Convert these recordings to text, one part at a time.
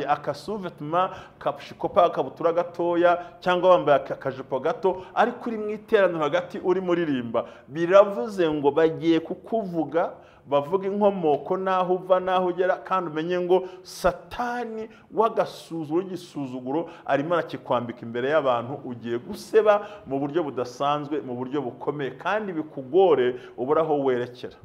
wambaye akasuvetma kapshikopa akabutura gatoya cyangwa wambaye akajipo gato ariko uri mu iteraniro hagati uri muririmba, biravuze ngo bagiye kukuvuga, bavuga inkomoko naho uva naho ugera, kandi umenye ngo Satani w'agasuzuguro igisuzuguro arimo arakikwambika imbere y'abantu. Ugiye guseba mu buryo budasanzwe, mu buryo bukomeye, kandi bikugore ubura aho werekera.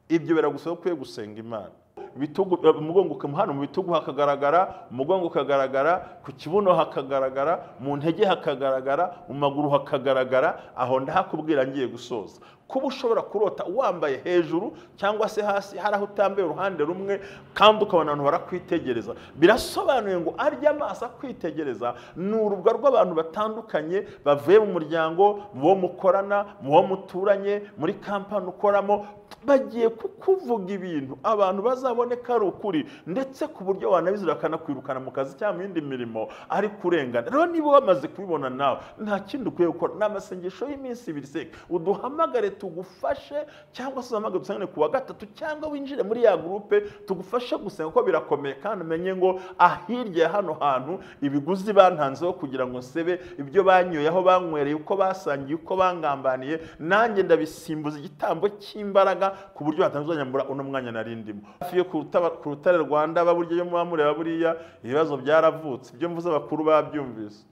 Ibyo biragusaba ukwiye gusenga Imana. Ibitugu, umugongo hano mu bitugu hakagaragara, umugongo ukagaragara, ku kibuno hakagaragara, mu ntege hakagaragara, mu maguru hakagaragara. Aho ndahakubwira ngiye gusoza. Kuba ushobora kurota wambaye hejuru cyangwa se hasi hari aho utambaye uruhande rumwe kandi ukabona abantu barakwitegereza, birasobanuye ngo arya amaso akwitegereza ni urubwa rw'abantu batandukanye bavuye mu muryango, mu bo mukorana, mu bo muturanye, muri kampani ukoramo, bagiye kukuvuga ibintu abantu bazabone ko ari ukuri, ndetse ku buryo wanabizira bakanakwirukana mu kazi cyangwa mu yindi mirimo ari kurengana. Rero niba wamaze kubibona nawe nta kindi ukwiye gukora, ni amasengesho y'iminsi ibiri seka uduhamagare tugufashe, cyangwa se uhamagare dusangane ku wa gatatu, cyangwa winjire muri ya groupe tugufashe gusenga kuko birakomeye. Kandi umenye ngo ahirya hano hantu ibiguzi bantanzeho kugira ngo nsebe ibyo banyoye, aho banywereye, uko basangiye, uko bangambaniye, nanjye ndabisimbuza igitambo cy'imbaraga ku buryo hatazanyambura uno mwanya narindimo. Hafi yo ku rutare Rwanda baburyo yo mureba buriya ibibazo byaravutse, ibyo mvuze abakuru babyumvise.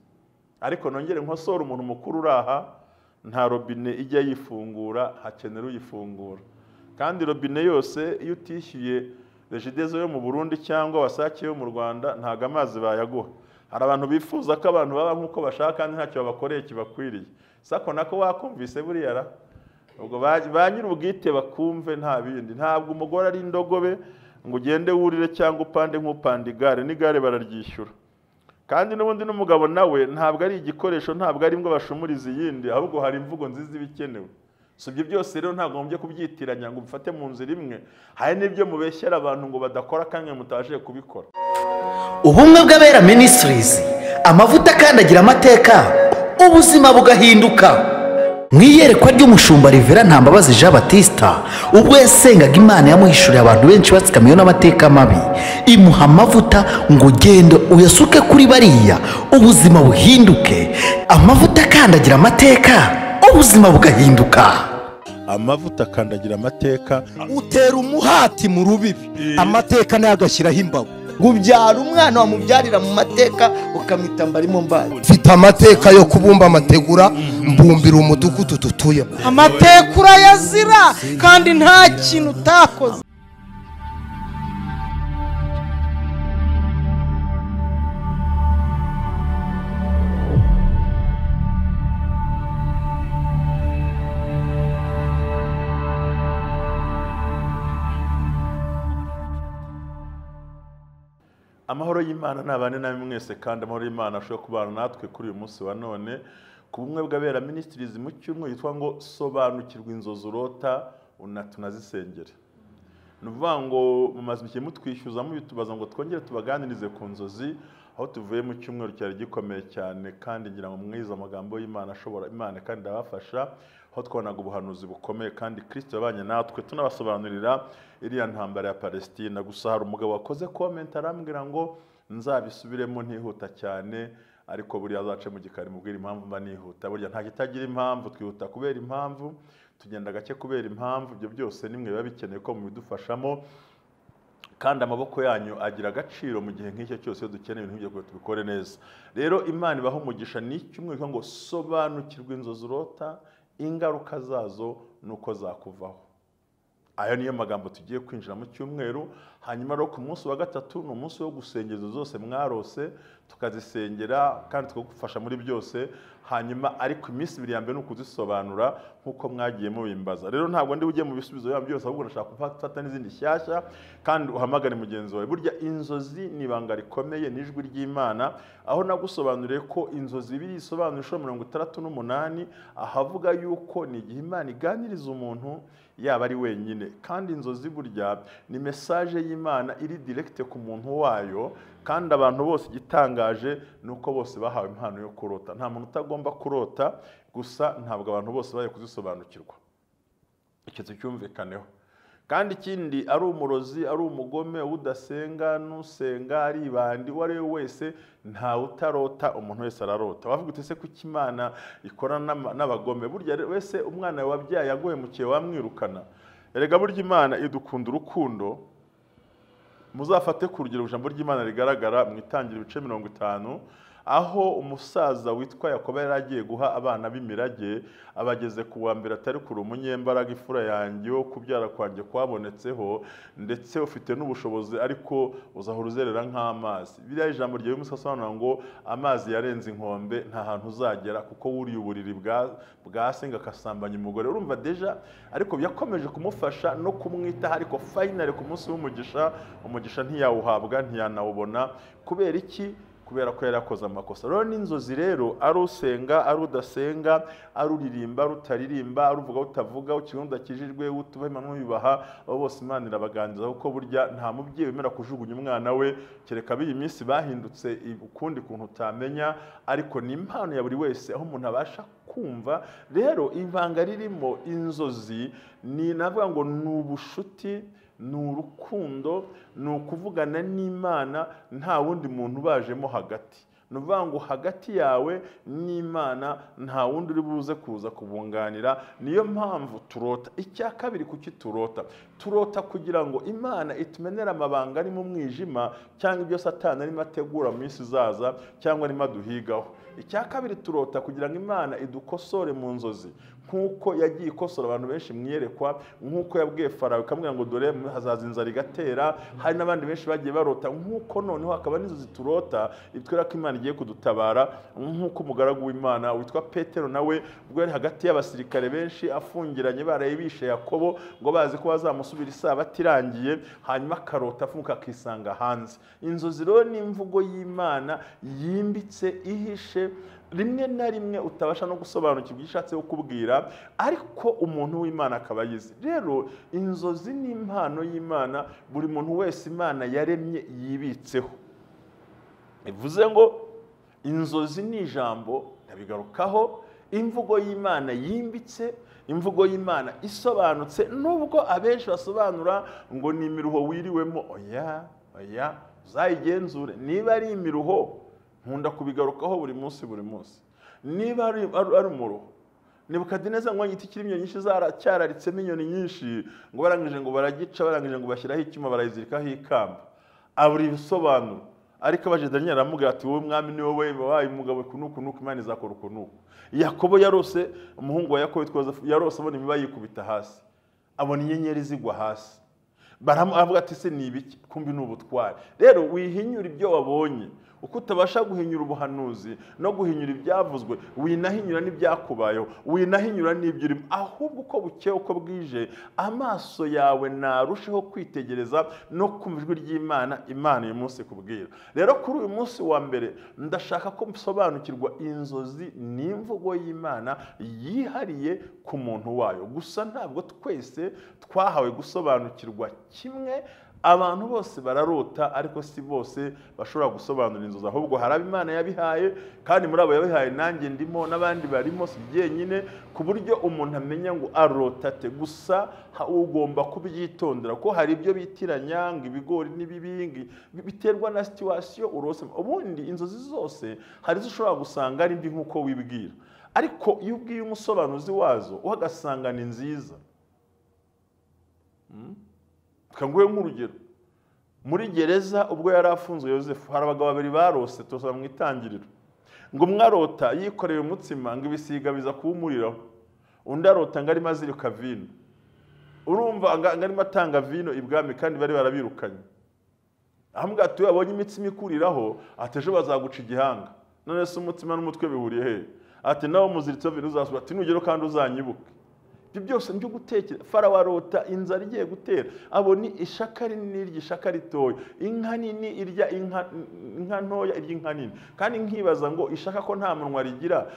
Ariko nongere nkosora umuntu mukuru uraha, nta robine ijya yifungura, hakenera uyifungura. Kandi robine yose iyo utishyuye Regideso yo mu Burundi cyangwa Wasake yo mu Rwanda ntago amazi bayaguha. Hari abantu bifuza ko abantu baba nkuko bashaka kandi ntacyo babakoreye kibakwiriye. Sako nako wakumvise buriya ra ubwo ba nyir'ubwite bakumve nta bindi. Ntabwo umugore ari indogobe ngo ugende wurire cyangwa upande nk'upanda igare, n'igare bararyishyura. Kandi n'ubundi n'umugabo nawe ntabwo ari igikoresho, ntabwo ari imbwa bashumuriza iyindi, ahubwo hari imvugo nziza ibikenewe. So ibyo byose rero ntabwo ngombye kubyitiranya ngo ubifate mu nzira imwe. Hari n'ibyo mubeshyera abantu ngo badakora kandi mutabashije kubikora. Ubumwe bw'Abera Ministries, amavuta akandagira amateka, ubuzima bugahinduka. Mu iyerekwa ry'umushumba Rivera Ntambabazi Jean Baptiste, ubwo yasengaga Imana yamuhishuriye abantu benshi batsikamiwe n'amateka mabi, imuha amavuta ngo ugende uyasuke kuri bariya, ubuzima buhinduke. Amavuta akandagira amateka, ubuzima bugahinduka. Amavuta akandagira amateka, utera umuhati mu rubibi, amateka nayo agashyiraho imbago. Ubyara umwana wamubyarira mu mateka ukamwita mbarimo mbaye. Mfite amateka yo kubumba amategura, mbumbira umudugudu dutuyemo. Amateka urayazira kandi nta kintu utakoze. Amahoro y'Imana nabane namwe mwese, kandi amahoro y'Imana ashobora kubana natwe kuri uyu munsi wa none ku bumwe bw'Abera Ministries mu cyumweru yitwa ngo sobanukirwa inzozi urota unatunazisengere. Ni ukuvuga ngo mumaze igihe mutwishyuza mubitubaza ngo twongere tubaganirize ku nzozi, aho tuvuye mu cyumweru cyari gikomeye cyane, kandi ngira ngo mwize amagambo y'Imana ashobora Imana kandi ndabafasha, aho twabonaga ubuhanuzi bukomeye kandi Kristo yabanye natwe tunabasobanurira iriya ntambara ya Palestina. Gusa hari umugabo wakoze comment arambwira ngo nzabisubiremo ntihuta cyane, ariko buriya azace mu gikari mubwira impamvu mba nihuta. Burya nta kitagira impamvu, twihuta kubera impamvu, tugenda gake kubera impamvu. Ibyo byose nimwe biba bikeneye ko mubidufashamo, kandi amaboko yanyu agira agaciro mu gihe nk'icyo cyose iyo dukeneye ibintu nk'ibyo tubikore neza. Rero Imana ibaho umugisha. Ni icyumweru ngo sobanukirwa inzozi urota, ingaruka zazo nuko zakuvaho. Ayo niyo magambo tugiye kwinjira mu cyumweru. Hanyuma rero ku munsi wa gatatu ni umunsi wo gusengera zose mwarose, tukazisengera kandi tukagufasha muri byose. Hanyuma ariko iminsi ibiri ya mbere ni ukuzisobanura nk'uko mwagiye mubimbaza. Rero ntabwo ndi ujye mu bisubizo byabo byose, ahubwo ndashaka gufata n'izindi shyashya kandi uhamagare mugenzi wawe. Burya inzozi ni ibanga rikomeye, ni ijwi ry'Imana, aho nagusobanuriye ko inzozi biri isobanura inshuro 68, ahavuga yuko ni igihe Imana iganiriza umuntu yaba ari wenyine. Kandi inzozi burya ni message y'Imana iri direct ku muntu wayo, kandi abantu bose igitangaje nuko bose bahawe impano yo kurota. Nta muntu utagomba kurota, gusa ntabwo abantu bose baye kuzisobanukirwa. Icyo tucyumvikaneho. Kandi ikindi, ari umurozi, ari umugome, udasenga n'usenga, ari ibandi, uwo ari we wese, ntawe utarota, umuntu wese ararota. Wavuga uti ese kuki Imana ikorana n'abagome? Burya wese umwana wabyaye yaguhemukiye wamwirukana. Erega burya Imana idukunda urukundo. Muzafate ku rugero ijambo ry'Imana rigaragara mu Itangiriro ibice 50, aho umusaza witwa Yakobo yari agiye guha abana b'imirage, abageze ku wa mbere atari kure umunyembaraga, ifura yanjye wo kubyara kwanjye kwabonetseho, ndetse ufite n'ubushobozi ariko uzahora uzerera nk'amazi. Biriya ijambo rya Bibiliya asobanura ngo amazi yarenze inkombe, nta hantu uzagera kuko wuriye uburiri bwa se ngo akasambanya umugore. Urumva deja, ariko yakomeje kumufasha no kumwitaho, ariko finally ku munsi w'umugisha, umugisha ntiyawuhabwa, ntiyanawubona. Kubera iki? Kubera ko yari yakoze amakosa. Rero n'inzozi rero, ari usenga, ari udasenga, ari uririmba, ari utaririmba, ari uvuga, utavuga, ukiri udakijijwe, utubaha Imana n'uyubaha, abo bose Imana irabaganiriza, kuko burya nta mubyeyi wemera kujugunya umwana we, kereka ab'iyi minsi bahindutse ukundi kuntu utamenya, ariko ni impano ya buri wese aho umuntu abasha kumva. Rero ibanga ririmo inzozi ni navuga ngo ni ubushuti, ni urukundo, ni ukuvugana n'Imana nta wundi muntu ubajemo hagati. Ni ukuvuga ngo hagati yawe n'Imana nta wundi uri buze kuza kubunganira. Niyo mpamvu turota. Icya kabiri, kuki turota? Turota kugira ngo Imana itumenere amabanga ari mu mwijima, cyangwa ibyo Satani arimo ategura mu minsi izaza, cyangwa arimo aduhigaho. Icya kabiri, turota kugira ngo Imana idukosore mu nzozi, nk'uko yagiye ikosora abantu benshi mu iyerekwa, nk'uko yabwiye Farawo ikamubwira ngo dore hazaza inzara igatera. Hari n'abandi benshi bagiye barota, nk'uko noneho hakaba n'inzozi turota itwereka ko Imana igiye kudutabara, nk'uko umugaragu w'Imana witwa Petero nawe ubwo yari hagati y'abasirikare benshi afungiranye, baraye bishe Yakobo ngo bazi ko bazamusubira isabato irangiye, hanyuma akarota afunguka akisanga hanze. Inzozi rero ni imvugo y'Imana yimbitse, ihishe, rimwe na rimwe utabasha no gusobanukirwa icyo ishatse kukubwira, ariko umuntu w'Imana akaba ayizi. Rero inzozi ni impano y'Imana buri muntu wese Imana yaremye yibitseho. Bivuze ngo inzozi ni ijambo, ndabigarukaho, imvugo y'Imana yimbitse, imvugo y'Imana isobanutse, nubwo abenshi basobanura ngo ni imiruho wiriwemo. Oya, oya, uzayigenzure niba ari imiruho. Nkunda kubigarukaho buri munsi buri munsi. Niba ari umuruho, Nebukadineza ngo igiti kirimo inyoni nyinshi cyararitsemo inyoni nyinshi, ngo barangije ngo baragica, barangije ngo bashyiraho icyuma barayizirikaho ikamba, abura ibisobanuro. Ariko abaje Daniel aramubwira ati wowe mwami ni wowe wabaye umugabo kunuku nuku, Imana izakora ukunuku. Yakobo yarose, umuhungu wa Yakobo witwa Yozefu yarose abona imiba yikubita hasi, abona inyenyeri zigwa hasi, baramuvuga ati se ni ibiki? Kumbi ni ubutwari. Rero wihinyura ibyo wabonye, uko utabasha guhinyura ubuhanuzi no guhinyura ibyavuzwe, winahinyura n'ibyakubayeho, winahinyura n'ibyo urimo, ahubwo uko bukeye uko bwije amaso yawe narusheho kwitegereza no kumva ijwi ry'Imana Imana uyu munsi kubwira. Rero kuri uyu munsi wa mbere ndashaka ko musobanukirwa inzozi ni imvugo y'Imana yihariye ku muntu wayo. Gusa ntabwo twese twahawe gusobanukirwa kimwe. Abantu bose bararota, ariko si bose bashobora gusobanura inzozi, ahubwo hari abo Imana yabihaye, kandi muri abo yabihaye nanjye ndimo n'abandi barimo, si jyenyine, ku buryo umuntu amenya ngo arota ate. Gusa ugomba kubyitondera, ko hari ibyo bitiranya ngo ibigori n'ibibingi, biterwa na situation urose. Ubundi inzozi zose hari izo ushobora gusanga ari mbi nk'uko wibwira, ariko iyo ubwiye umusobanuzi wazo uhagasanga ni nziza. Kanguhe nk'urugero, muri gereza ubwo yari afunzwe Yozefu, hari abagabo babiri barose, turasoma mu Itangiriro, ngo umwe arota yikoreye umutsima ngo ibisiga biza kuwumuriraho, undi arota ngo arimo azirika vino. Urumva ngo arimo atanga vino ibwami, kandi bari barabirukanye. Ahamubwira ati abonye imitsima ikuriraho, ati ejo bazaguca igihanga. None se umutsima n'umutwe bihuriye he? Ati nawe muziritse vino uzasubira, ati nugero kandi uzanyibuke. Ibyo byose byo gutekereza. Farawo arota inzara igiye gutera, abona ishaka rinini irya ishaka ritoya, inka nini irya inka ntoya irya inka nini. Kandi nkibaza ngo ishaka ko nta munwa rigira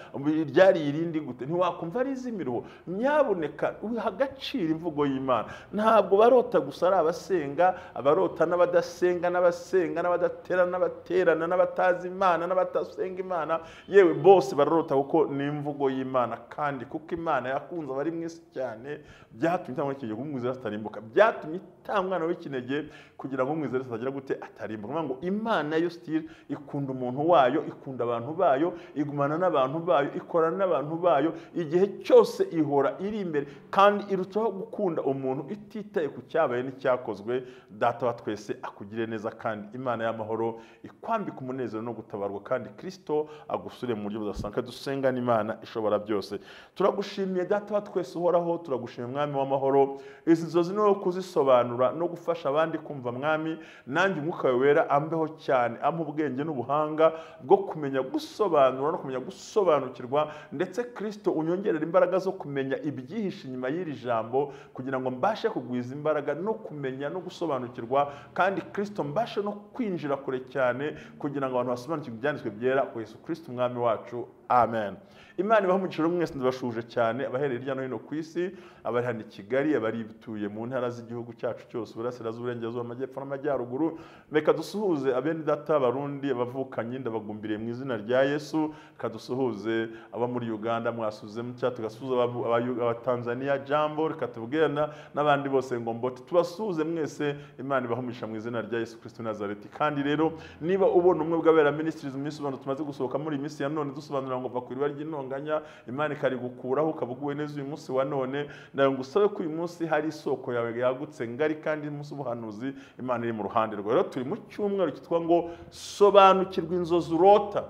ryari irindi gute? Ntiwakumva ari iz'imiruho. Nyabuneka uha agaciro imvugo y'Imana. Ntabwo barota gusa ari abasenga, abarota n'abadasenga, n'abasenga n'abadatera, n'abaterana, n'abatazi Imana, n'abatasenga Imana, yewe bose bararota, kuko ni imvugo y'Imana. Kandi kuko Imana yakunze abari mu isi cyane, byatumye itanga w'ikinege umwizera atarimbuka, byatumye itanga umwana w'ikinege kugira ngo umwizera atagira gute atarimbuka. Ngo Imana yo still ikunda umuntu wayo, ikunda abantu bayo, igumana n'abantu bayo, ikorana n'abantu bayo igihe cyose, ihora iri imbere kandi irutaho gukunda umuntu ititaye ku cyabaye n'icyakozwe. Data wa twese akugire neza kandi Imana y'amahoro ikwambika umunezero no gutabarwa, kandi Kristo agusure mu buryo budasanzwe. Dusenga n'Imana ishobora byose. Turagushimiye Data wa twese uhoraho, turagushimiye Mwami w'amahoro. Izi nzozi no kuzisobanura no gufasha abandi kumva Mwami, nanjye Umwuka Wera ambeho cyane, ampa ubwenge n'ubuhanga bwo kumenya gusobanura no kumenya gusobanukirwa, ndetse Kristo unyongerera imbaraga zo kumenya ibyihishe inyuma y'iri jambo kugira ngo mbashe kugwiza imbaraga no kumenya no gusobanukirwa, kandi Kristo mbashe no kwinjira kure cyane kugira ngo abantu basobanukirwe ibyanditswe byera ku Yesu Kristo Umwami wacu. Amen. Imana ibahe umugisha mwese, ndabashuje cyane abahereye hirya no hino ku isi, abari hano i Kigali, abari bituye mu ntara z'igihugu cyacu cyose, uburasirazuba, uburengerazuba, amajyepfo n'amajyaruguru. Reka dusuhuze abene data Abarundi, abavukanyi, ndabagumbiriye mu izina rya Yesu. Reka dusuhuze aba muri Uganda, mwasuze mucya, tugasuhuza aba Tanzania, jambo, reka tubwirana n'abandi bose ngo mbote tubasuhuze mwese. Imana ibahe umugisha mu izina rya Yesu Kristo Nazareti. Kandi rero niba ubona umwe bw'abera ministries mu minsi tumaze gusohoka muri minsi ya none dusobanura ngo va ku iriba ry'intonganya, Imana ikarigukuraho ukabuguwe neza uyu munsi wa none, nawe ngusabe ko uyu munsi hari isoko yawe yagutse ngari kandi umunsi ubuhanuzi Imana iri mu ruhande rwawe. Rero turi mu cyumweru cyitwa ngo sobanukirwa inzozi urota,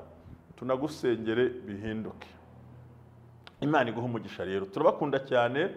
tunagusengere bihinduke. Imana iguhe umugisha. Rero turabakunda cyane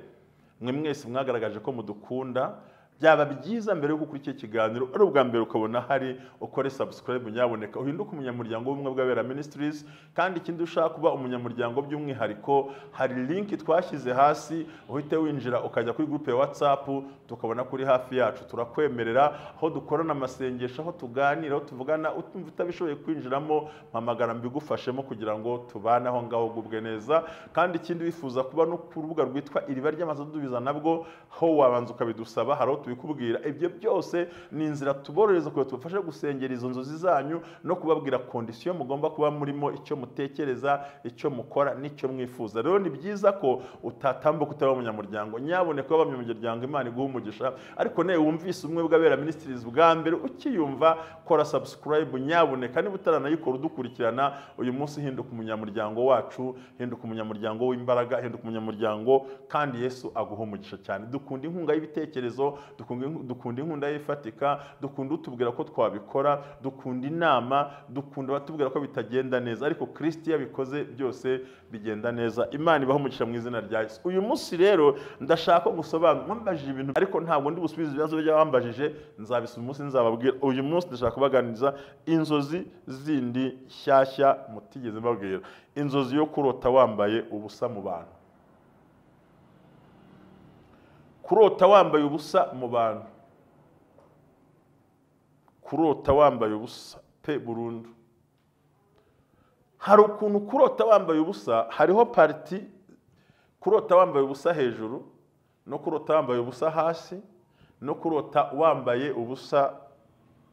mwe mwese mwagaragaje ko mudukunda. Byaba byiza mbere yo gukora iki kiganiro ari ubwa mbere ukabona hari ukore subscribe, nyaboneka uhinduke umunyamuryango w'ubumwe bw'abera ministries. Kandi ikindi ushaka kuba umunyamuryango by'umwihariko, hari link twashyize hasi, uhite winjira ukajya kuri groupe ya WhatsApp, tukabona kuri hafi yacu, turakwemerera aho dukorana amasengesho, aho tuganira, aho tuvugana. Utumva utabishoboye kwinjiramo, mpamagara mbigufashemo kugira ngo tubane aho ngaho gubwe neza. Kandi ikindi wifuza kuba no ku rubuga rwitwa iriba ry'amazadubiza, nabwo ho wabanza ukabidusaba, hari tubikubwira. Ibyo byose ni inzira tuborohereza kugira tubafashe gusengera izo nzozi zanyu no kubabwira condition mugomba kuba murimo, icyo mutekereza, icyo mukora n'icyo mwifuza. Rero ni byiza ko utatambuka utaba umunyamuryango, nyaboneka kuba umunyamuryango. Imana iguhe umugisha. Ariko nawe wumvise umwe bw'abera ministries bwa mbere ukiyumva, kora subscribe nyaboneka, niba utaranayikora udukurikirana uyu munsi, hinduka umunyamuryango wacu, hinduka umunyamuryango w'imbaraga, hinduka umunyamuryango, kandi Yesu aguhe umugisha cyane. Dukunda inkunga y'ibitekerezo, dukunda inkunda yifatika, dukunda utubwira ko twabikora, dukunda inama, dukunda batubwira ko bitagenda neza, ariko Kristo yabikoze byose bigenda neza. Imana ibahe umugisha mu izina rya Yesu. Uyu munsi rero ndashaka gusobanura, mwambajije ibintu ariko ntabwo ndi busubize ibibazo by'abambajije, nzabisubiza umunsi nzababwira. Uyu munsi ndashaka kubaganiriza inzozi zindi shyashya mutigeze mbabwira, inzozi yo kurota wambaye ubusa mu bantu. Kurota wambaye ubusa mu bantu, kurota wambaye ubusa pe burundu. Hari ukuntu kurota wambaye ubusa, hariho parti kurota wambaye ubusa hejuru, no kurota wambaye ubusa hasi, no kurota wambaye ubusa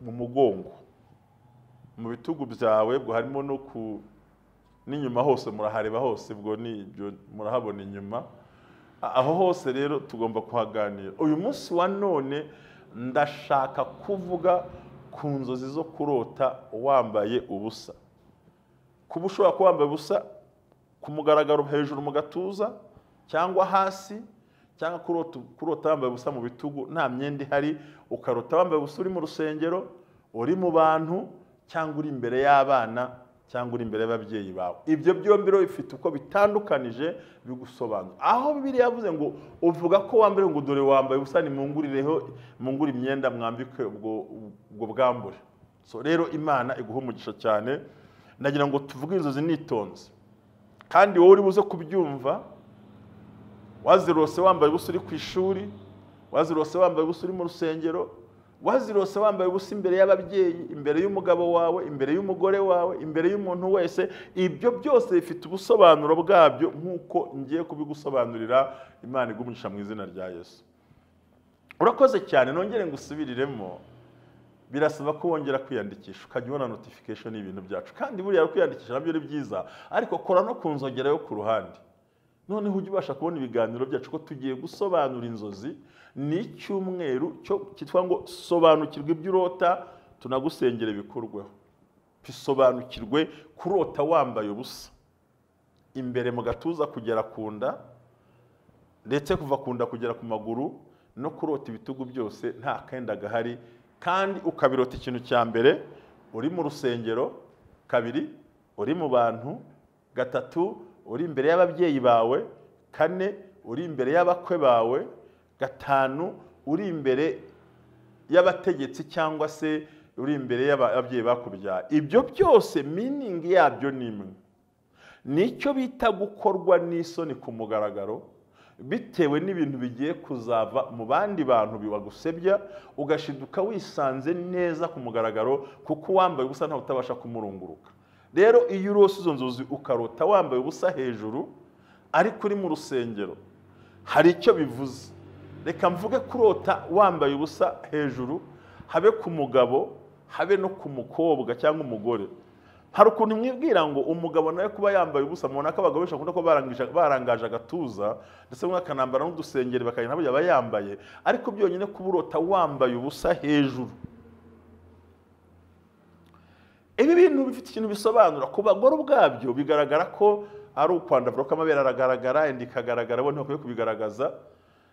mu mugongo, mu bitugu byawe, bwo harimo no ku n'inyuma hose murahareba hose, bwo ni ibyo murahabona inyuma. Aho hose rero tugomba kuhaganira. Uyu munsi wa none ndashaka kuvuga ku nzozi zo kurota wambaye ubusa. Kuba ushobora kuba wambaye ubusa ku mugaragaro hejuru mu gatuza cyangwa hasi, cyangwa kurota wambaye ubusa mu bitugu nta myenda ihari, ukarota wambaye ubusa uri mu rusengero, uri mu bantu, cyangwa uri imbere y'abana, cyangwa uri imbere y'ababyeyi bawe. Ibyo byombi rero bifite uko bitandukanije bigusobanura. Aho Bibiliya yavuze ngo uvuga ko wambaye, ngo dore wambaye ubusa, nimungurireho, mungure imyenda mwambike ubwo bwambure. So rero Imana iguhe umugisha cyane. Ndagira ngo tuvuge inzozi nitonze, kandi wowe uri buze kubyumva. Wazirose wambaye ubusa uri ku ishuri, wazirose wambaye ubusa uri mu rusengero, wazirose wambaye ubusa imbere y'ababyeyi, imbere y'umugabo wawe, imbere y'umugore wawe, imbere y'umuntu wese. Ibyo byose bifite ubusobanuro bwabyo nk'uko ngiye kubigusobanurira. Imana iguhe umugisha mu izina rya Yesu. Urakoze cyane. Nongere ngusubiriremo, birasaba ko wongera kwiyandikisha ukajya ubona notification y'ibintu byacu. Kandi buriya kwiyandikisha nabyo ni byiza, ariko kora no ku nzogera yo ku ruhande. Noneho ujye ubasha kubona ibiganiro byacu ko tugiye gusobanura inzozi. Ni icyumweru cyo cyitwa ngo sobanukirwa ibyo urota, tunagusengera bikurweho. Bisobanukirwe kurota wambaye ubusa imbere mu gatuza kugera ku nda, ndetse kuva ku nda kugera ku maguru, no kurota ibitugu byose nta kenda gahari, kandi ukabirota ikintu cya mbere uri mu rusengero, kabiri uri mu bantu, gatatu uri imbere y'ababyeyi bawe, kane uri imbere y'abakwe bawe, gatanu uri imbere y'abategetsi cyangwa se uri imbere y'ababyeyi bakubyaye. Ibyo byose meaning yabyo ni imwe, nicyo bita gukorwa n'isoni ku mugaragaro, bitewe n'ibintu bigiye kuzava mu bandi bantu bibagusebya, ugashiduka wisanze neza ku mugaragaro, kuko uwambaye ubusa ntawe utabasha kumurunguruka. Rero iyo urose izo nzozi ukarota wambaye ubusa hejuru ariko uri mu rusengero, hari icyo bivuze. Reka mvuge kurota wambaye ubusa hejuru, habe ku mugabo, habe no ku mukobwa cyangwa umugore. Hari ukuntu mwibwira ngo umugabo nawe kuba yambaye ubusa, mubona ko abagabo benshi bakunda kuba barangaje agatuza, ndetse bamwe bakanambara n'udusengeri bakagenda nabo yambaye, ariko byonyine kuba urota wambaye ubusa hejuru, ibi bintu bifite ikintu bisobanura. Ku bagore ubwabyo bigaragara ko ari ukwandavura ko amabere aragaragara, inda ikagaragara, bo ntibakwiye kubigaragaza,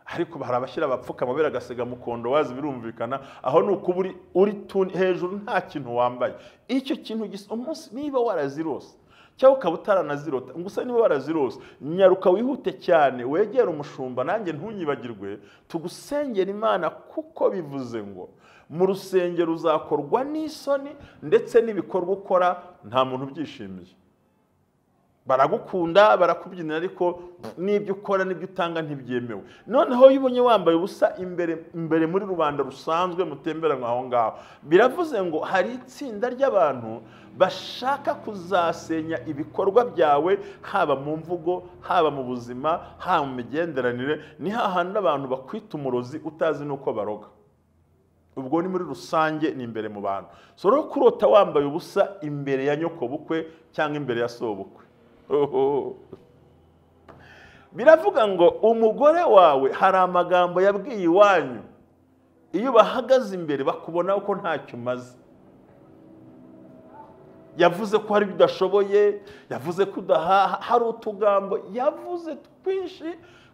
ariko hari abashyira abapfuka amabere agasiga mukondo wazi, birumvikana. Aho ni ukuba uri hejuru nta kintu wambaye. Icyo kintu umunsi niba warazirose cyangwa ukaba utaranazirota, gusa niba warazirose nyaruka wihute cyane wegere umushumba, nanjye ntunyibagirwe, tugusengera Imana, kuko bivuze ngo mu rusengero uzakorwa n'isoni, ndetse n'ibikorwa ukora nta muntu ubyishimiye. Baragukunda, barakubyinira, ariko n'ibyo ukora n'ibyo utanga ntibyemewe. Noneho iyo ubonye wambaye ubusa imbere muri rubanda rusanzwe mutemberanwa aho ngaho, biravuze ngo hari itsinda ry'abantu bashaka kuzasenya ibikorwa byawe, haba mu mvugo, haba mu buzima, haba mu migenderanire. Ni hahandi abantu bakwita umurozi utazi n'uko baroga. Ubwo ni muri rusange, ni imbere mu bantu. So rero kurota wambaye ubusa imbere ya nyokobukwe cyangwa imbere ya sobukwe, biravuga ngo umugore wawe hari amagambo yabwiye iwanyu, iyo bahagaze imbere bakubona ko ntacyo umaze. Yavuze ko hari udashoboye, yavuze ko udahaha, hari utugambo yavuze twinshi,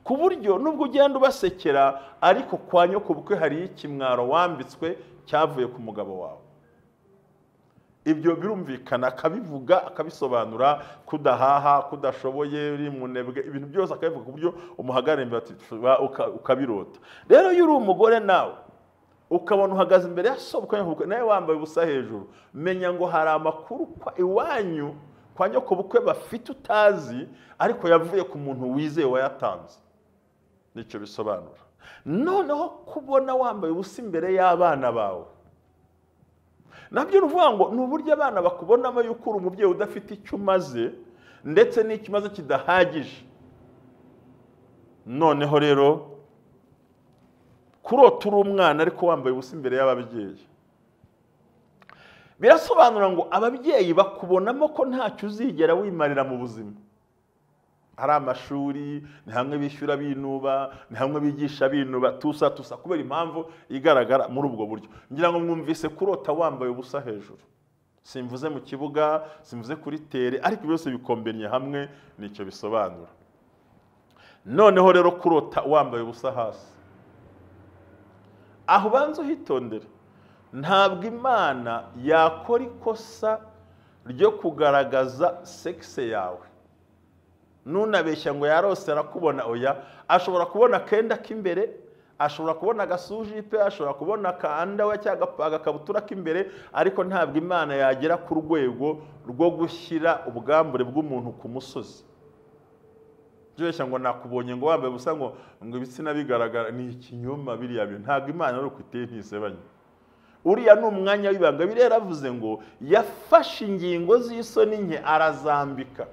ku buryo nubwo ugenda ubasekera, ariko kwa nyokobukwe hari ikimwaro wambitswe cyavuye ku mugabo wawe. Ibyo birumvikana, akabivuga akabisobanura, kudahaha, kudashoboye, uri munebwe, ibintu byose akabivuga ku buryo umuhagarara imbere ukabirota. Rero iyo uri umugore nawe ukabona uhagaze imbere ya sobukwe nawe wambaye ubusa hejuru, menya ngo hari amakuru iwanyu kwa nyokobukwe bafite utazi, ariko yavuye ku muntu wizeye wayatanze. Nicyo bisobanura. Noneho kubona wambaye ubusa imbere y'abana bawe, nabyo uvuga ngo ni uburyo abana bakubonamo yuko uri umubyeyi udafite icyo umaze, ndetse n'icyo umaze kidahagije. Noneho rero kurota uri umwana ariko wambaye ubusa imbere y'ababyeyi, birasobanura ngo ababyeyi bakubonamo ko ntacyo uzigera wimarira mu buzima. Hari amashuri, ni hamwe bishyura binuba, ni hamwe bigisha binuba, tusa tusa, kubera impamvu igaragara muri ubwo buryo. Ngira ngo mwumvise kurota wambaye ubusa hejuru. Simvuze mu kibuga, simvuze kuri tere, ariko byose bikombennye hamwe nicyo bisobanura. Noneho rero kurota wambaye ubusa hasi, aho ubanza uhitondere. Ntabwo Imana yakora ikosa ryo kugaragaza sexe yawe. Nunabeshya ngo yarose arakubona, oya. Ashobora kubona akenda k'imbere, ashobora kubona agasujipe, ashobora kubona akandawe cyangwa agakabutura k'imbere, ariko ntabwo Imana yagera ku rwego rwo gushyira ubwambure bw'umuntu ku musozi. Byeshya ngo nakubonye ngo wambaye ubusa ngo ibitsina bigaragara, ni ikinyoma biriya bintu. Ntabwo Imana ari uko iteye, ntisebanya. Uriya ni umwanya w'ibanga. Bibiliya yaravuze ngo yafashe ingingo z'isoni nke arazambika.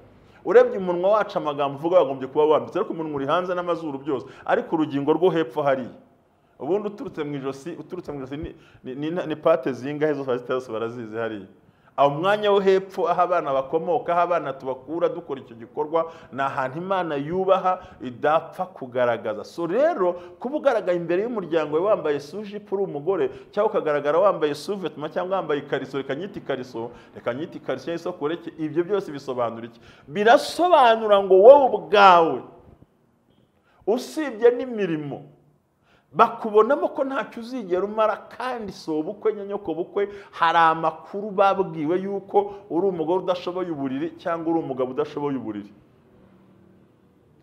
Urebye umunwa wacu amagambo uvuga wagombye kuba wambitse, ariko umunwa uri hanze n'amazuru byose, ariko urugingo rwo hepfo hariya, ubundi uturutse mu ijosi, uturutse mu ijosi ni pate zingahe zose bazita, zose barazizi hariya, Aho mwanya wo hepfo aho abana bakomoka, aho abana tubakura dukora icyo gikorwa, ni ahantu Imana yubaha idapfa kugaragaza. So rero kuba ugaragaye imbere y'umuryango wawe wambaye sujipo uri umugore, cyangwa ukagaragara wambaye suvetma cyangwa wambaye ikariso, reka nyite ikariso, reka nyite ikariso y'isoko, ibyo byose bisobanura iki? Birasobanura ngo wowe ubwawe usibye n'imirimo bakubonamo ko ntacyo uzigera umara, kandi si ubukwe nyoko bukwe, hari amakuru babwiwe yuko uri umugore udashoboye uburiri cyangwa uri umugabo udashoboye uburiri.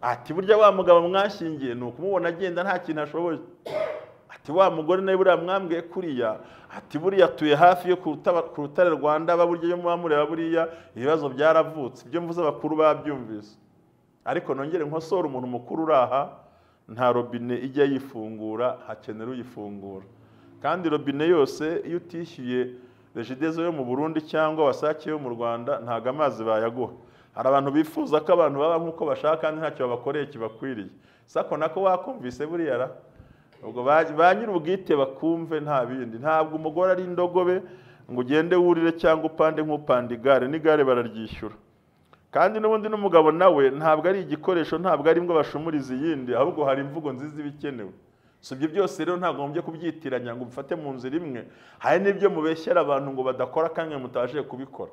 Ati burya wa mugabo mwashyingiye ni ukumubona agenda nta kintu ashoboye. Ati wa mugore nawe buriya mwambwiye kuriya, ati buriya atuye hafi yo ku rutare Rwanda, burya yo mureba buriya ibibazo byaravutse. Ibyo mvuze abakuru babyumvise. Ariko nongere nkosora umuntu mukuru uraha, nta robine ijya yifungura, hakenera uyifungura. Kandi robine yose iyo utishyuye Regideso yo mu Burundi cyangwa Wasake yo mu Rwanda ntago amazi bayaguha. Hari abantu bifuza ko abantu baba nkuko bashaka kandi ntacyo babakoreye kibakwiriye. Sako nako wakumvise buriya ra ubwo ba nyir'ubwite bakumve nta bindi. Ntabwo umugore ari indogobe ngo ugende wurire cyangwa upande nk'upanda igare, n'igare bararyishyura. Kandi n'ubundi n'umugabo nawe ntabwo ari igikoresho, ntabwo ari imbwa bashumuriza iyindi, ahubwo hari imvugo nziza ibikenewe. So ibyo byose rero ntabwo ngombye kubyitiranya ngo mfate mu nzira imwe. Hari n'ibyo mubeshyera abantu ngo badakora kandi mutabashije kubikora.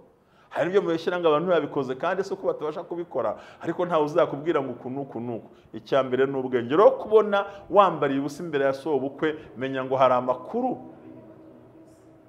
Hari n'ibyo mubeshyera ngo abantu babikoze kandi si uko batabasha kubikora, ariko ntawe uzakubwira ngo uku n'uku n'uku. Icya mbere ni ubwenge. Rero kubona wambariye ubusa imbere ya sobukwe, menya ngo hari amakuru.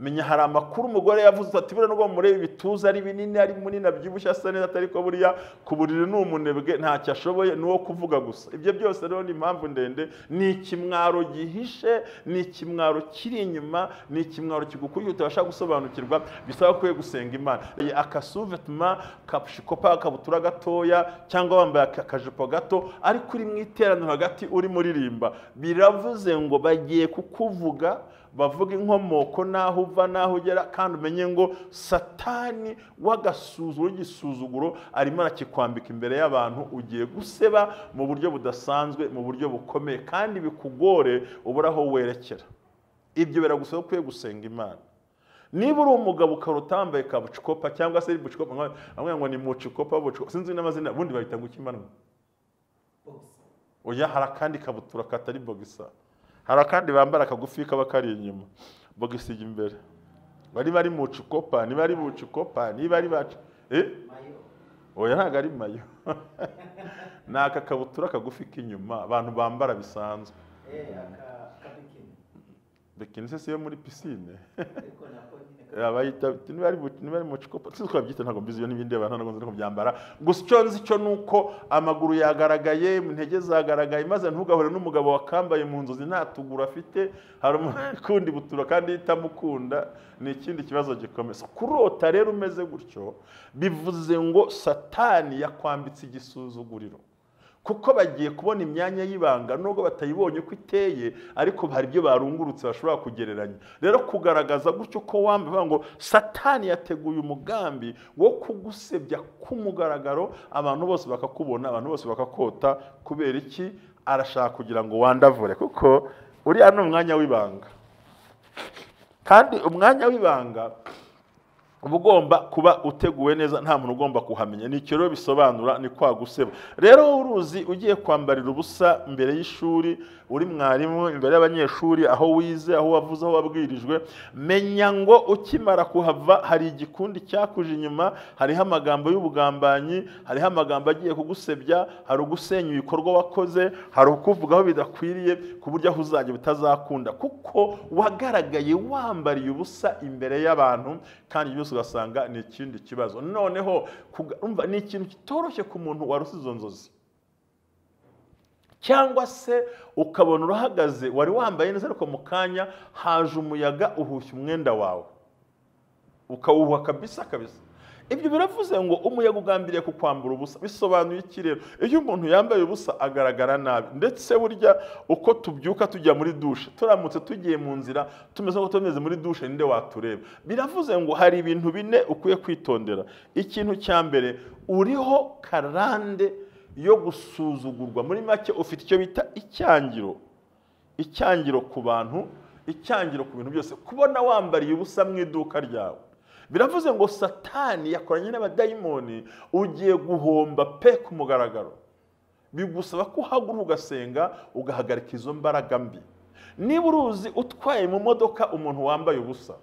Menya hari amakuru umugore yavuze ati buriya nubwo mureba ibituza ari binini, ari munini, abyibushye, asa neza, ariko buriya ku buriri ni umunebwe, ntacyo ashoboye, ni uwo kuvuga gusa. Ibyo byose rero ni impamvu ndende, ni ikimwaro gihishe, ni ikimwaro kiri inyuma, ni ikimwaro kigukuriye utabasha gusobanukirwa, bisaba ko gusenga Imana. Akasuvetma, kapushikopa, akabutura gatoya cyangwa wambaye akajipo gato, ariko uri mu iteraniro hagati uri muririmba, biravuze ngo bagiye kukuvuga, bavuga inkomoko naho uva naho ugera, kandi umenye ngo Satani w'agasuzuguro w'igisuzuguro arimo arakikwambika imbere y'abantu. Ugiye guseba mu buryo budasanzwe, mu buryo bukomeye, kandi bikugore ubura aho werekera. Ibyo biragusaba ukwiye gusenga Imana. Niba uri umugabo ukarota wambaye kabucikopa cyangwa se bucikopa, bamwe ngo ni mucikopa, bucikopa, sinzi n'amazina, ubundi bahita ngo ikimanwa. Oya, hari akandi kabutura katari bogisa. Hari akandi bambara kagufi kaba kari inyuma, bagisiga imbere. Bari bari mu cukopa, niba ari bucukopa, niba ari bacu. Oya ntago ari mayo. Ni aka kabutura kagufi k'inyuma abantu bambara bisanzwe. Bikini se yo muri piscine. Abayita niba ari mu cukopa, sinzi uko babyita, ntabwo mbizi iyo n'ibindi abantu ntabwo nzi kubyambara. Gusa icyo nzi cyo nuko amaguru yagaragaye, intege zagaragaye, maze ntugahure n'umugabo wakambaye mu nzozi nta tuguru afite, hari umukundi butura kandi itamukunda, ni ikindi kibazo gikomeye. Kurota rero umeze gutyo bivuze ngo Satani yakwambitse igisuzuguriro. Kuko bagiye kubona imyanya y'ibanga nubwo batayibonye uko iteye, ariko hari ibyo barungurutse bashobora kugereranya. Rero kugaragaza gutyo ko wambaye ngo Satani yateguye umugambi wo kugusebya kumugaragaro, abantu bose bakakubona, abantu bose bakakota. Kubera iki? Arashaka kugira ngo wandavure, kuko uriya ni umwanya w'ibanga. Kandi umwanya w'ibanga uba ugomba kuba uteguwe neza, nta muntu ugomba kuhamenya. Nicyo rero bisobanura, ni kwa guseba. Rero uruzi ugiye kwambarira ubusa imbere y'ishuri, uri mwarimu imbere y'abanyeshuri, aho wize, aho wavuze, aho wabwirijwe, menya ngo ukimara kuhava hari igikundi cyakuje inyuma, hariho amagambo y'ubugambanyi, hariho amagambo agiye kugusebya, hari ugusenya ibikorwa wakoze, hari ukuvugaho bidakwiriye, ku buryo aho uzajya bitazakunda, kuko wagaragaye wambariye ubusa imbere y'abantu. Kandi byose ugasanga ni ikindi kibazo. Noneho umva, ni ikintu kitoroshye ku muntu waruse izo nzozi. Cyangwa se ukabona urahagaze wari wambaye neza, ariko mu kanya haje umuyaga uhushya umwenda wawe, ukawuhuha kabisa kabisa. Ibyo biravuze ngo umuyaga ugambiriye kukwambura ubusa. Bisobanuye iki rero? Iyo umuntu yambaye ubusa agaragara nabi. Ndetse burya uko tubyuka tujya muri dushe, turamutse tugiye mu nzira tumeze nko tumeze muri dushe, ninde watureba? Biravuze ngo hari ibintu bine ukwiye kwitondera. Ikintu cya mbere, uriho karande yo gusuzugurwa. Muri make ufite icyo bita icyangiro, icyangiro ku bantu, icyangiro ku bintu byose. Kubona wambariye ubusa mu iduka ryawe Biravuze ngo Satani yakoranye n'abadayimoni, ugiye guhomba pe ku mugaragaro. Bigusaba ko uhaguruka ugasenga, ugahagarika izo mbaraga mbi. Niba uruzi utwaye mu modoka umuntu wambaye ubusa,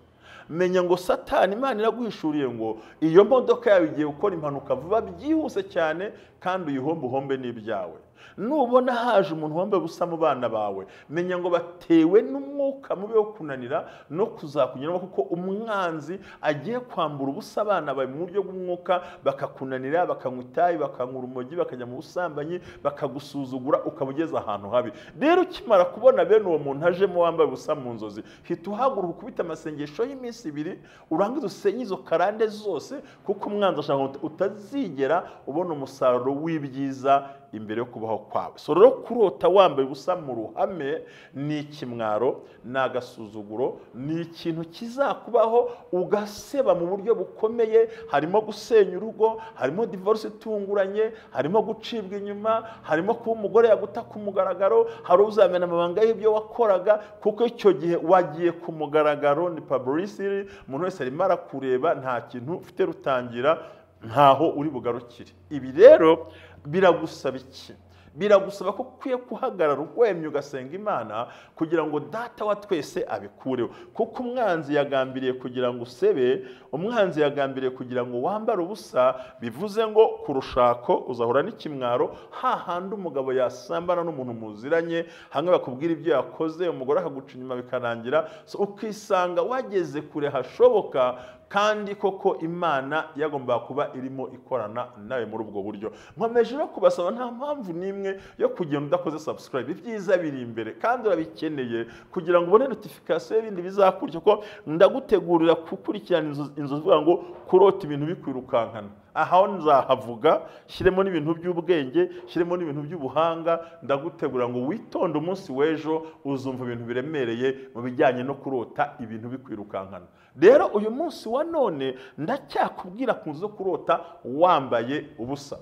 menya ngo Satani Imana iraguhishuriye ngo iyo modoka yawe igiye gukora impanuka vuba byihuse cyane, kandi uyihombe uhombe n'ibyawe. Nubona haje umuntu wambaye ubusa mu bana bawe, menya ngo batewe n'umwuka mubi wo kunanira no kuzakunyuramo, kuko umwanzi agiye kwambura ubusa abana bawe mu buryo bw'umwuka, bakakunanira, bakanywa itabi, bakanywa urumogi, bakajya mu busambanyi, bakagusuzugura, ukaba ugeze ahantu habi. Rero ukimara kubona bene uwo muntu ajemo wambaye ubusa mu nzozi, hita uhaguruka ukubita amasengesho y'iminsi ibiri, urangize usenye izo karande zose, kuko umwanzi ashaka ngo utazigera ubona umusaruro w'ibyiza imbere yo kubaho kwawe. So rero kurota wambaye ubusa mu ruhame ni ikimwaro, ni agasuzuguro, ni ikintu kizakubaho ugaseba mu buryo bukomeye. Harimo gusenya urugo, harimo divorce itunguranye, harimo gucibwa inyuma, harimo kuba umugore yaguta ku mugaragaro, hari uzamena amabanga y'ibyo wakoraga, kuko icyo gihe wagiye ku mugaragaro, ni publicity, umuntu wese arimo arakureba, nta kintu ufite rutangira, ntaho uri bugarukire. Ibi rero biragusaba iki? Biragusaba ko ukwiye guhagarara urwemye ugasenga Imana kugira ngo data wa twese abikureho, kuko umwanzi yagambiriye kugira ngo usebe, umwanzi yagambiriye kugira ngo wambare ubusa. Bivuze ngo ku rushako uzahura n'ikimwaro, hahandi umugabo yasambana n'umuntu muziranye, hamwe bakubwira ibyo yakoze, umugore akaguca inyuma bikarangira, so ukisanga wageze kure hashoboka, kandi koko Imana yagombaga kuba irimo ikorana nawe muri ubwo buryo. Nkomeje no kubasaba, nta mpamvu n'imwe yo kugenda udakoze subscribe. Ibyiza biri imbere kandi urabikeneye kugira ngo ubone notification y'ibindi bizakurya, kuko ndagutegurira gukurikirana inzu zivuga ngo kurota ibintu bikwirukankana. Aho nzahavuga, shyiremo n'ibintu by'ubwenge, shyiremo n'ibintu by'ubuhanga. Ndagutegura ngo witonde umunsi w'ejo uzumva ibintu biremereye mu bijyanye no kurota ibintu bikwirukankana. Rero uyu munsi wa none ndacyakubwira ku nzu zo kurota wambaye ubusa.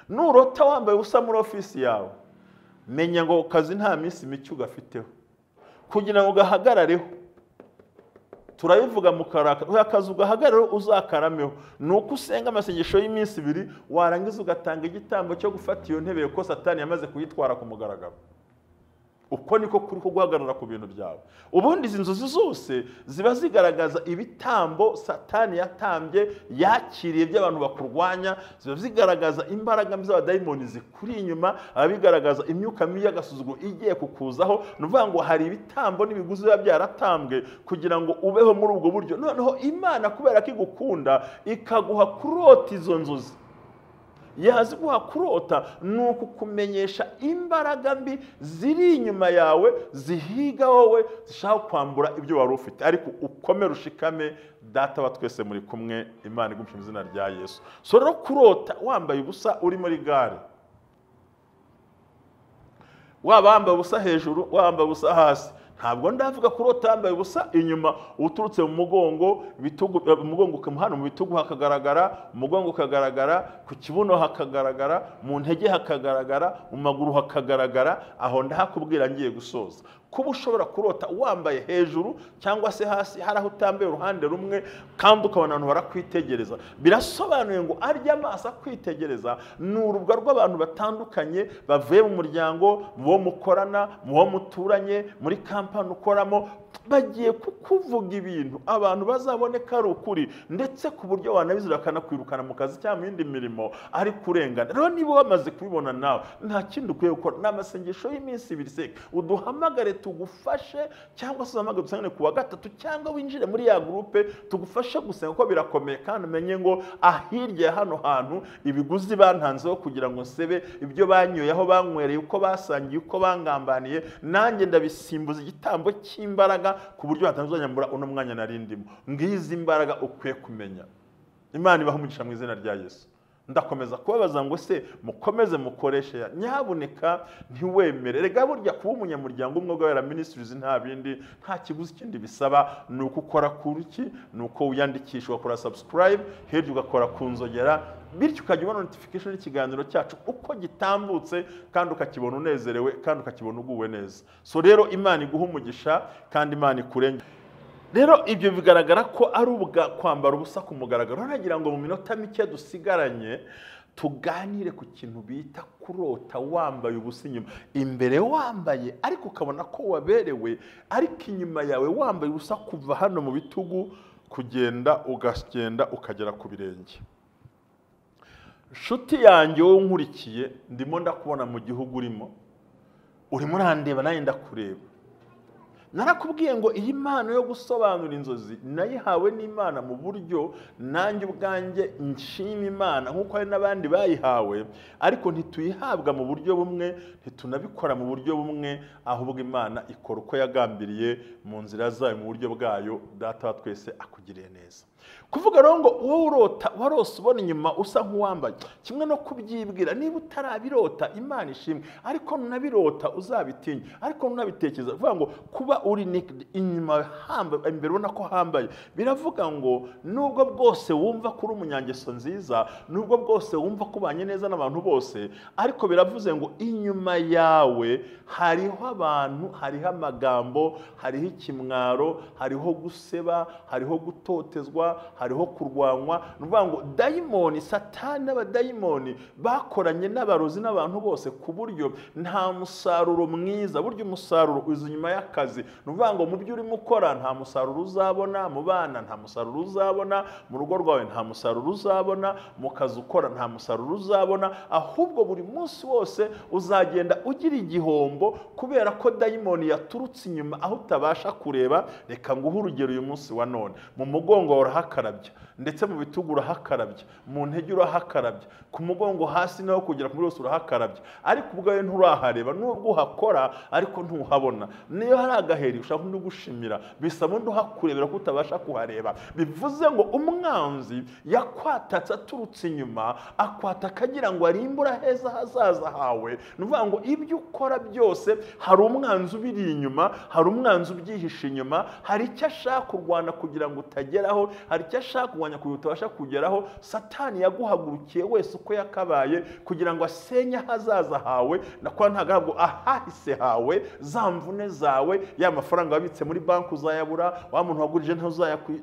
Nurota wambaye ubusa muri ofisi yawe, menya ngo kazi nta minsi mike ugafiteho kugira ngo gahagarareho. Turabivuga mu karaka, akazi ugahagarareho uzakarameho. Ni uko usenga amasengesho y'iminsi ibiri, warangiza ugatanga igitambo cyo gufata iyo ntebe ko Satani yamaze kuyitwara ku mugaragaro. Uko niko kuri ko guhagarara ku bintu byawe. Ubundi izi nzozi zose ziba zigaragaza ibitambo Satani yatambye, yakiriye by'abantu bakurwanya, ziba zigaragaza imbaraga mbi z'abadayimoni zikuri inyuma, abigaragaza imyuka mibi y'agasuzuguro igiye kukuzaho. Ni ukuvuga ngo hari ibitambo n'ibiguzi biba byaratambwe kugira ngo ubeho muri ubwo buryo. Noneho Imana kubera ko igukunda ikaguha kurota izo nzozi, yaziguha kurota ni ukukumenyesha imbaraga mbi ziri inyuma yawe, zihiga wowe, zishaka kwambura ibyo wari ufite. Ariko ukomere ushikame, data wa twese muri kumwe, Imana igumye mu izina rya Yesu. So rero kurota wambaye ubusa uri muri gare, waba wambaye ubusa hejuru, wambaye ubusa hasi, ntabwo ndavuga kurota wambaye ubusa inyuma uturutse mu mugongo, bitugu, umugongo hano mu bitugu hakagaragara, umugongo ukagaragara, ku kibuno hakagaragara, mu ntege hakagaragara, mu maguru hakagaragara. Aho ndahakubwira ngiye gusoza. Kuba ushobora kurota wambaye hejuru cyangwa se hasi, hari aho utambaye uruhande rumwe, kandi ukabona abantu barakwitegereza, birasobanuye ngo arya amaso akwitegereza ni urubwa rw'abantu batandukanye bavuye mu muryango, mu bo mukorana, mu bo muturanye, muri kampani ukoramo, bagiye kukuvuga ibintu abantu bazaboneka ari ukuri, ndetse ku buryo wanabizira bakanakwirukana mu kazi cyangwa mu yindi mirimo ari kurengana. Rero niba wamaze kubibona nawe, nta kindi ukwiye gukora, ni amasengesho y'iminsi ibiri seka, uduhamagare tugufashe, cyangwa se uhamagare dusangane ku wa gatatu, cyangwa winjire muri ya groupe tugufashe gusenga, kuko birakomeye. Kandi umenye ngo ahirya hano hantu ibiguzi bantanzeho kugira ngo nsebe ibyo banyoye, aho banywereye, uko basangiye, uko bangambaniye, nanjye ndabisimbuza igitambo cy'imbaraga ku buryo hatazanyambura uno mwanya narindimo. Ngizi imbaraga ukwiye kumenya. Imana ibahe umugisha mu izina rya Yesu. Ndakomeza kubabaza ngo se mukomeze mukoreshe, nyabuneka ntiwemere. Rega burya kuba umunyamuryango umwe w'Abera Ministries nta bindi, nta kiguzi kindi bisaba, ni uko ukora kuri ki, ni uko wiyandikisha ugakora subscribe, hirya ugakora ku nzogera, bityo ukajya ubona notification y'ikiganiro cyacu uko gitambutse, kandi ukakibona unezerewe, kandi ukakibona uguwe neza. So rero Imana iguhe umugisha kandi Imana ikurenge. Rero ibyo bigaragara ko ari ubwa kwambara ubusa ku mugaragaro. Nagira ngo mu minota mike dusigaranye tuganire ku kintu bita kurota wambaye ubusa inyuma. Imbere wambaye ariko ukabona ko waberewe, ariko inyuma yawe wambaye ubusa kuva hano mu bitugu kugenda ugagenda ukagera ku birenge. Nshuti yanjye wowe unkurikiye, ndimo ndakubona mu gihugu urimo, urimo urandeba nanjye ndakureba. Narakubwiye ngo iyi mpano yo gusobanura inzozi nayihawe n'Imana mu buryo nanjye ubwanjye nshima Imana nk'uko hari n'abandi bayihawe, ariko ntituyihabwa mu buryo bumwe, ntitunabikora mu buryo bumwe, ahubwo Imana ikora uko yagambiriye mu nzira zayo mu buryo bwayo. Data wa twese akugiriye neza. Kuvuga rero ngo wowe urota warose ubona inyuma usa nk'uwambaye, kimwe no kubyibwira, niba utarabirota Imana ishimwe, ariko nunabirota uzabitinye, ariko nunabitekereza. Kuvuga ngo kuba uri naked inyuma hambaye, imbere ubona ko hambaye, biravuga ngo nubwo bwose wumva ko uri umunyangeso nziza, nubwo bwose wumva ko ubanye neza n'abantu bose, ariko biravuze ngo inyuma yawe hariho abantu, hariho amagambo, hariho ikimwaro, hariho guseba, hariho gutotezwa, hariho kurwanywa. Ni ukuvuga ngo dayimoni, Satani n'abadayimoni bakoranye n'abarozi n'abantu bose ku buryo nta musaruro mwiza. Burya umusaruro uza inyuma y'akazi. Ni ukuvuga ngo mu byo urimo ukora nta musaruro uzabona, mu bana nta musaruro uzabona, mu rugo rwawe nta musaruro uzabona, mu kazi ukora nta musaruro uzabona, ahubwo buri munsi wose uzagenda ugira igihombo kubera ko dayimoni yaturutse inyuma aho utabasha kureba. Reka nguhe urugero uyu munsi wa none. Mu mugongo wawe urahakarabya, ndetse mu bitugu urahakarabya, mu ntege urahakarabya, ku mugongo hasi naho kugera ku mubiri wose urahakarabya, ariko ubwawe nturahareba. Nubwo uhakora ariko ntuhabona. Niyo hari agaheri ushaka undi ugushimira, bisaba undi uhakurebera ko utabasha kuhareba. Bivuze ngo umwanzi yakwatatse aturutse inyuma, akwataka agira ngo arimbure heza hazaza hawe. Ni ukuvuga ngo ibyo ukora byose hari umwanzi ubiri inyuma, hari umwanzi ubyihishe inyuma, hari icyo ashaka kurwana kugira ngo utageraho, hari icyo ashaka kurwanya kugira utabasha kugeraho. Satani yaguhagurukiye wese uko yakabaye kugira ngo asenye ahazaza hawe, nakuba ntabwo ahahise hawe, za mvune zawe, ya mafaranga wabitse muri banki uzayabura, wa muntu wagurije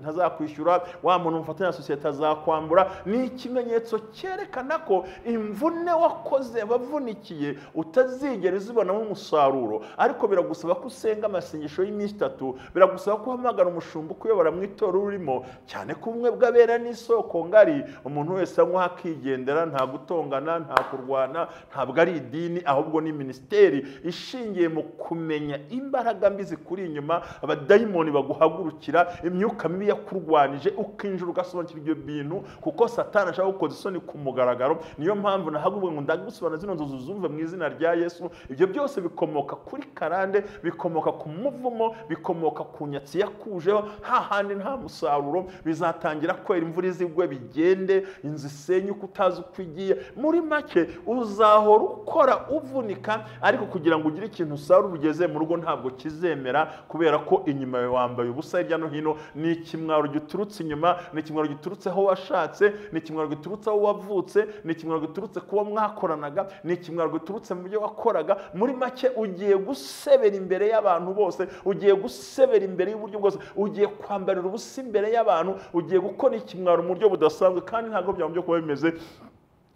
ntazakwishyura, wa muntu mufatanya na sosiyete azakwambura. Ni ikimenyetso cyerekana ko imvune wakoze wavunikiye utazigera uzibonamo umusaruro. Ariko biragusaba ko usenga amasengesho y'iminsi itatu, biragusaba ko uhamagara umushumba ukuyobora mu itorero urimo, cyane ko ubumwe bw'abera n'isoko ngari, umuntu wese anywa akigendera, nta gutongana, nta kurwana. Ntabwo ari idini, ahubwo ni minisiteri ishingiye mu kumenya imbaraga mbi zikuri inyuma, abadayimoni baguhagurukira, imyuka mibi yakurwanije, ukinjira ugasobanukirwa ibyo bintu, kuko Satani ashaka gukoza isoni ku mugaragaro. Niyo mpamvu nahaguruwe ngo ndagusobanura zino nzozi uzumve mu izina rya Yesu. Ibyo byose bikomoka kuri karande, bikomoka ku muvumo, bikomoka ku nyatsi yakujeho, hahandi nta musaruro. Bizatangira kwera imvura izigwe bigende, inzu isenyuke utazi uko igiye. Muri make uzahora ukora uvunika, ariko kugira ngo ugire ikintu usarura ugeze mu rugo ntabwo kizemera, kubera ko inyuma yawe wambaye ubusa hirya no hino. Ni ikimwaro giturutse inyuma, ni ikimwaro giturutse aho washatse, ni ikimwaro giturutse aho wavutse, ni ikimwaro giturutse kuba mwakoranaga, ni ikimwaro giturutse mu byo wakoraga. Muri make ugiye gusebera imbere y'abantu bose, ugiye gusebera imbere y'uburyo bwose, ugiye kwambarira ubusa imbere y'abantu, ugiye gukora ikimwaro mu buryo budasanzwe, kandi ntabwo byaba kuba bimeze.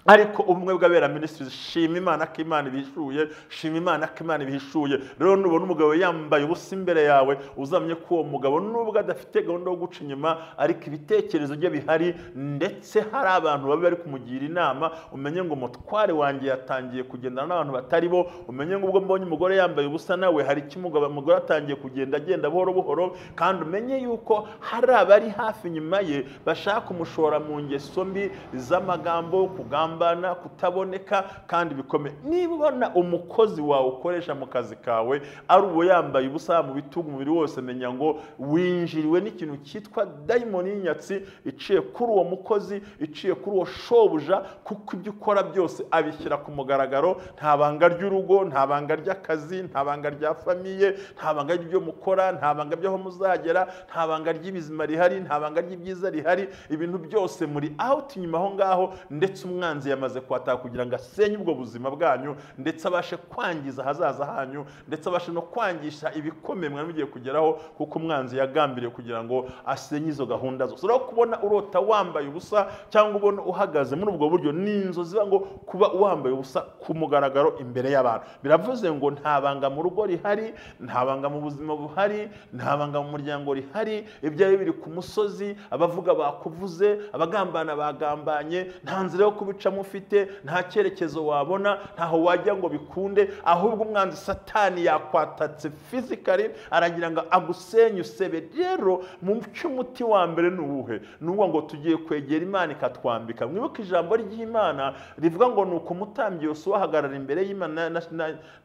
Ariko ubumwe bw'abera ministries, shima Imana ko Imana ibihishuye, shima Imana ko Imana ibihishuye. Rero nubona umugabo yambaye ubusa imbere yawe, uzamye ko uwo mugabo nubwo adafite gahunda yo guca inyuma, ariko ibitekerezo bye bihari, ndetse hari abantu babi bari kumugira inama. Umenye ngo umutware wanjye yatangiye kugendana n'abantu batari bo. Umenye ngo ubwo mbonye umugore yambaye ubusa nawe hari icyo umugore atangiye kugenda agenda buhoro buhoro. Kandi umenye yuko hari abari hafi inyuma ye bashaka kumushora mu ngeso mbi z'amagambo, kugamba, kutaboneka, kandi bikomeye. Niba ubona umukozi wawe ukoresha mu kazi kawe ari uwo yambaye ubusa mu bitugu umubiri wose, menya ngo winjiriwe n'ikintu cyitwa dayimoni y'inyatsi iciye kuri uwo mukozi, iciye kuri uwo shobuja, kuko ibyo ukora byose abishyira ku mugaragaro. Nta banga ry'urugo, nta banga ry'akazi, nta banga rya famiye, nta banga ry'ibyo mukora, nta banga by'aho muzagera, nta banga ry'ibizima rihari, nta banga ry'ibyiza rihari. Ibintu byose muri out inyuma aho ngaho, ndetse umwanzi Umwanzi yamaze kwataka kugira ngo asenye ubwo buzima bwanyu, ndetse abashe kwangiza ahazaza hanyu, ndetse abashe no kwangisha ibikomeye mwari mugiye kugeraho, kuko umwanzi yagambiriye kugira ngo asenye izo gahunda zose. Rero kubona urota wambaye ubusa cyangwa ubona uhagaze muri ubwo buryo, ni inzozi ngo kuba wambaye ubusa ku mugaragaro imbere y'abantu. Biravuze ngo nta banga mu rugo rihari, nta banga mu buzima buhari, nta banga mu muryango rihari, ibyawe biri ku musozi, abavuga bakuvuze, abagambana bagambanye, nta nzira yo kubicamo ufite, nta cyerekezo wabona, ntaho wajya ngo bikunde, ahubwo umwanzi Satani yakwatatse physically, aragira ngo agusenye usebe. Rero mu cy'umuti wa mbere ni uwuhe? Ni uwo ngo tugiye kwegera Imana ikatwambika. Mwibuke ijambo ry'Imana rivuga ngo nuko umutambyi Yosuwa ahagarara imbere y'Imana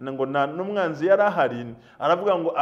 ngo n'umwanzi yari ahari, aravuga ngo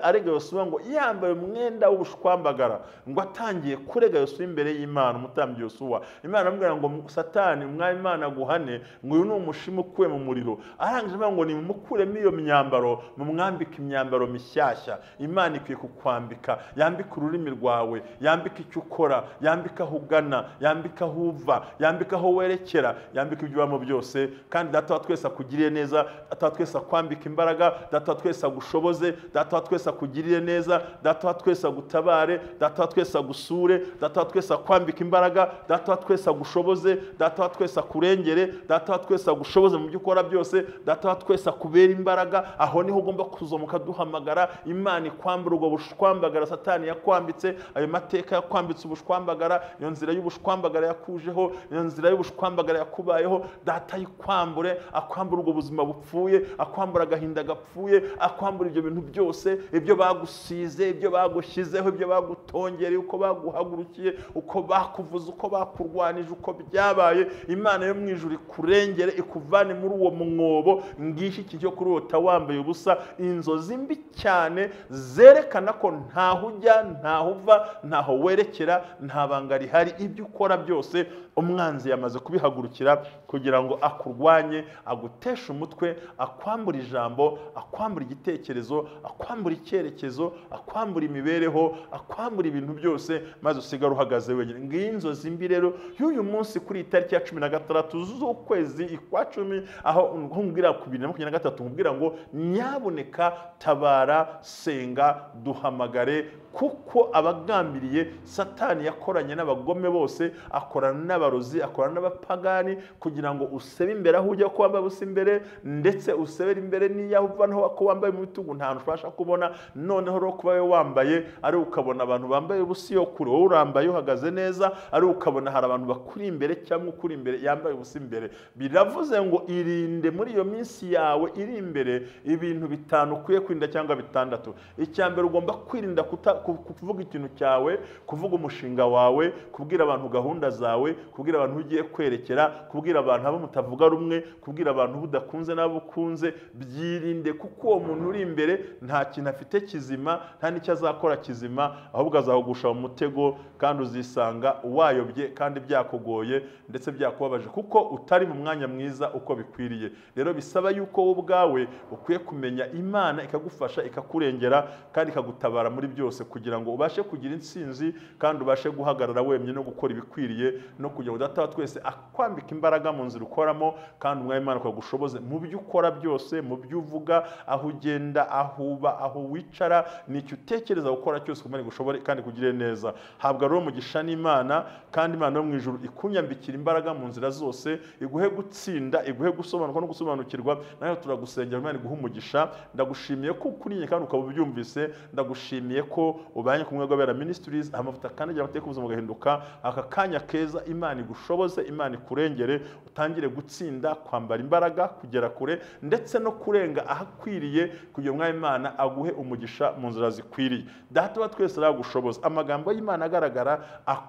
arega Yosuwa ngo yambaye umwenda w'ubushwambagara, ngo atangiye kurega Yosuwa imbere y'Imana. Umutambyi Yosuwa, Imana aramubwira ngo Satani, umwami Imana aguhane, ngo uyu ni umushima ukuwe mu muriro. Arangije avuga ngo nimukuremo iyo myambaro, mumwambike imyambaro mishyashya. Imana ikwiye kukwambika, yambika ururimi rwawe, yambika icyo ukora, yambika aho ugana, yambika aho uva, yambika aho werekera, yambika ibyo ubamo byose. Kandi Data wa twese akugiriye neza, Data wa twese akwambika imbaraga, Data wa twese agushoboze, Data wa twese akugirire neza, Data wa twese agutabare, Data wa twese agusure, Data wa twese akwambika imbaraga, Data wa twese agushoboze, Data wa twese akurengere, Data wa twese agushoboze mu byo ukora byose, Data wa twese akubera imbaraga. Aho niho ugomba kuzomuka duhamagara Imana ikwambura ubwo bushwambagara Satani yakwambitse, ayo mateka yakwambitse ubushwambagara, iyo nzira y'ubushwambagara yakujeho, iyo nzira y'ubushwambagara yakubayeho, Data yikwambure, akwambura ubwo buzima bupfuye, akwambura agahinda gapfuye, akwambura ibyo bintu byose, ibyo bagusize, ibyo bagushyizeho, ibyo bagutongereye, uko baguhagurukiye, uko bakuvuze, uko bakurwanije, uko byabaye. Imana yo mu ijuru ikurengere, ikuvane muri uwo mwobo. Ngiki iki cyo kurota wambaye ubusa, inzozi mbi cyane zerekana ko ntaho ujya, ntaho uva, ntaho werekera, nta banga rihari. Ibyo ukora byose umwanzi yamaze kubihagurukira kugira ngo akurwanye, aguteshe umutwe, akwambura ijambo, akwambura igitekerezo, akwambura icyerekezo, akwambura imibereho, akwambura ibintu byose, maze usigara uhagaze wenyine. Ngiyi inzozi mbi rero y'uyu munsi kuri itariki ya 16 z'ukwezi kwa 10, aho nkubwira ku 2023, nkubwira ngo nyaboneka tabara, senga, duhamagare, kuko abagambiriye Satani yakoranye n'abagome bose, akorana n'abarozi, akorana n'abapagani, kugira ngo usebe imbere aho ujya ko wambaye ubusa imbere, ndetse usebera imbere n'iyaho uva naho ko wambaye mu bitugu nta hantu ubasha kubona. Noneho rero kuba wambaye ari ukabona abantu bambaye ubusa iyo kure, wowe urambaye uhagaze neza, ari ukabona hari abantu bakuri imbere cyangwa ukuri imbere yambaye ubusa imbere. Biravuze ngo irinde muri iyo minsi yawe iri imbere ibintu bitanu ukwiye kwirinda cyangwa bitandatu. Icya mbere, ugomba kwirinda kuvuga ikintu cyawe, kuvuga umushinga wawe, kubwira abantu gahunda zawe, kubwira abantu ugiye kwerekera, kubwira abantu abo mutavuga rumwe, kubwira abantu udakunze n'abo ukunze. Byirinde, kuko uwo muntu uri imbere nta kintu afite kizima, nta n'icyo azakora kizima, ahubwo azahugusha mu mutego, kandi uzisanga wayobye kandi byakugoye ndetse byakubabaje, kuko utari mu mwanya mwiza uko bikwiriye. Rero bisaba yuko wowe ubwawe ukwiye kumenya Imana ikagufasha, ikakurengera kandi ikagutabara muri byose, kugira ngo ubashe kugira intsinzi kandi ubashe guhagarara wemye no gukora ibikwiriye, no kugira ngo Data wa twese akwambika imbaraga mu nzira ukoramo, kandi umwami Imana akagushoboze mu byo ukora byose, mu byo uvuga, aho ugenda, aho uba, aho wicara, n'icyo utekereza gukora cyose, kumenya gushobore kandi kugire neza. Habwa rero umugisha n'Imana, kandi Imana yo mu ijuru ikunyambikira imbaraga mu nzira zose, iguhe gutsinda, iguhe gusobanuka no gusobanukirwa. Nawe turagusengera Imana iguhe umugisha. Ndagushimiye ko ukuriye kandi ukaba ubyumvise, ndagushimiye ko ubanye kumwe gw'Abera Ministries, amavuta kandi agira amateka ubuzima bugahinduka. Aka kanya keza Imana igushoboze, Imana ikurengere, utangire gutsinda, kwambara imbaraga, kugera kure, ndetse no kurenga ahakwiriye, kugira ngo Imana aguhe umugisha mu nzira zikwiriye. Data wa twese aragushoboza. Amagambo y'Imana agaragara,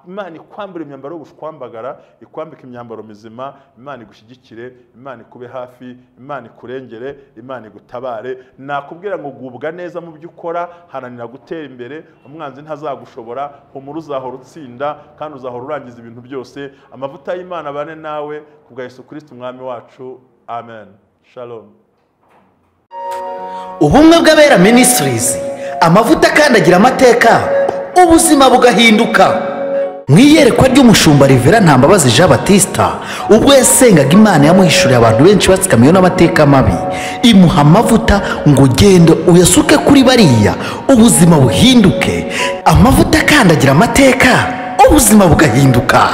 Imana ikwambura imyambaro y'ubushwambagara, ikwambika imyambaro mizima. Imana igushyigikire, Imana ikube hafi, Imana ikurengere, Imana igutabare. Nakubwira ngo gubwa neza mu byo ukora, haranira gutera imbere, umwanzi ntazagushobora, humura uzahora utsinda kandi uzahora urangiza ibintu byose. Amavuta y'Imana abane nawe kubwa Yesu Kristo umwami wacu. Amen. Shalom. Ubumwe bw'Abera Ministries, amavuta akandagira amateka, ubuzima bugahinduka. Mu iyerekwa ry'umushumba Rivera Ntambabazi Jean Batista, ubwo yasengaga Imana yamuhishuriye abantu benshi batsikamiwe n'amateka mabi, imuha amavuta ngo ugende uyasuke kuri bariya ubuzima buhinduke. Amavuta akandagira amateka, ubuzima bugahinduka.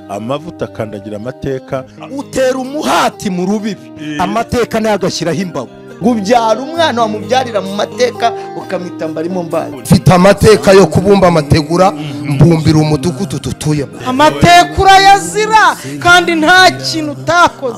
Amavuta akandagira amateka. Utera umuhati mu rubibi, amateka nayo agashyiraho imbago. Ubyara umwana wamubyarira mu mateka ukamwita mbarimo mbaye. Mfite amateka yo kubumba amategura, mbumbira umudugudu dutuyemo. Amateka urayazira kandi nta kintu utakoze.